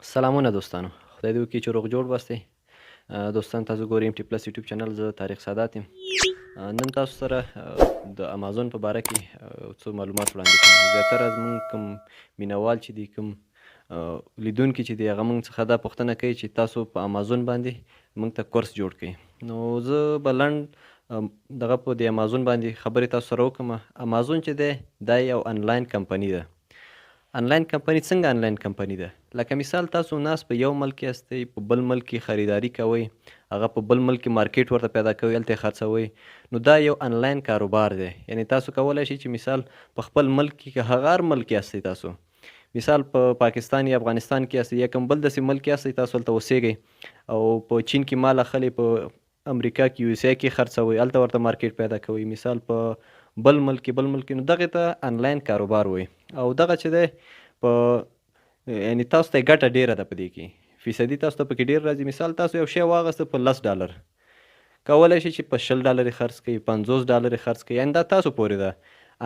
سلامونه دوستانو، خدای دې وکړي چې روغ جوړ واستئ. دوستان، تاسو ګورئ ایم ټي پلس یوټیوب چینل، زه طارق سادات یم. نن تاسو سره د امازون په باره کې څو معلومات وړاندې کوم. زیاتره زمونږ کوم مینوال چې دي، کوم لیدونکي چې دي، هغه موږ څخه دا پوښتنه کوي چې تاسو په امازون باندې موږ ته کورس جوړ کړئ. نو زه به لنډ دغه په د امازون باندې خبرې تاسو سره وکړم. امازون چې دی، دا یو انلاین کمپنی ده. انلاین کمپنی څنګه انلاین کمپنی ده؟ لکه مثال، تاسو ناست په یو ملک کې یاستئ، په بل ملک کې خریداري کوئ، هغه په بل ملک کې مارکیټ ورته پیدا کوئ، هلته یې خرڅوئ. نو دا یو انلاین کاروبار دی. یعنی تاسو کولای شئ چې مثال په خپل ملک کې، که هغه هر ملک کې یاستئ، تاسو مثال په پاکستان یا افغانستان کې یاستئ یا کوم بل داسې ملک کې یاستئ، تاسو هلته اوسېږئ او په چین کې مال اخلئ، په امریکا کې، یو اس ای کې خرڅوئ، هلته ورته مارکیټ پیدا کوئ، مثال په بل ملک کې، بل ملک کې، نو دغه ته انلاین کاروبار وایي. او دغه چې دی په یعنی تاسو ته ګټه ډیره ده په دې کې، فیصدي تاسو ته پکې ډیر راځي. مثال تاسو یو شی واغسته په 10 ډالر، کولای شئ چې په 20 ډالر خرڅ کړئ، 50 ډالر خرڅ کړئ، یعنی دا تاسو پورې ده،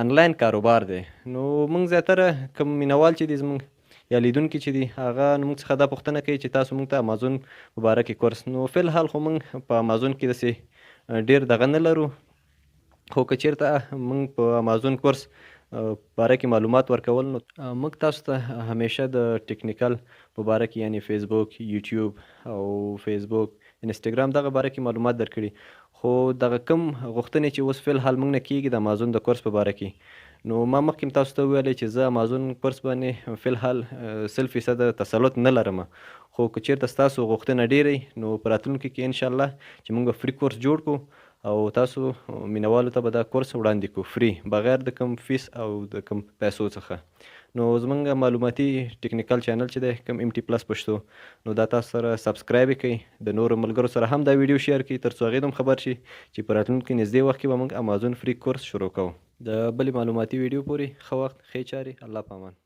انلاین کاروبار دی. نو موږ زیاتره کوم مینوال چې دي زموږ یا لیدونکي چې دي، هغه نو موږ څخه دا پوښتنه کوي چې تاسو موږ ته امازون په باره کې کورس. نو فی الحال خو موږ په امازون کې داسې ډیر دغه نه لرو، خو که چیرته موږ په امازون کورس باره کې معلومات ورکول، نو موږ تاسو ته همیشه د ټیکنیکل په باره کې، یعنی فیسبوک، یوټیوب او فیسبوک، انستګرام، دغه باره کې معلومات درکړي. خو دغه کوم غوښتنې چې اوس فی الحال موږ نه کیږي د امازون د کورس په باره کې، نو ما مخکې تاسو ته وویل چې زه امازون کورس باندې فی الحال 100% تسلط نه لرم، خو که چیرته ستاسو غوښتنه ډیره، نو په راتلونکي کې انشاءالله چې موږ به free کورس جوړ کړو او تاسو مینوالو ته به دا کورس وړاندې کړو free، بغیر د کوم فیس او د کوم پیسو څخه. نو زمونږ معلوماتي ټیکنیکل چینل چې دی کوم ایم ټي پلس پښتو، نو دا تاسو سره subscribe کړئ، د نورو ملګرو سره هم دا ویډیو share کړئ، تر څو هغې هم خبر شي چې په راتلونکي نږدې وخت کې به موږ امازون free کورس شروع کوو. د بلې معلوماتي ویډیو پورې ښه وخت، ښې چارې، الله په امان.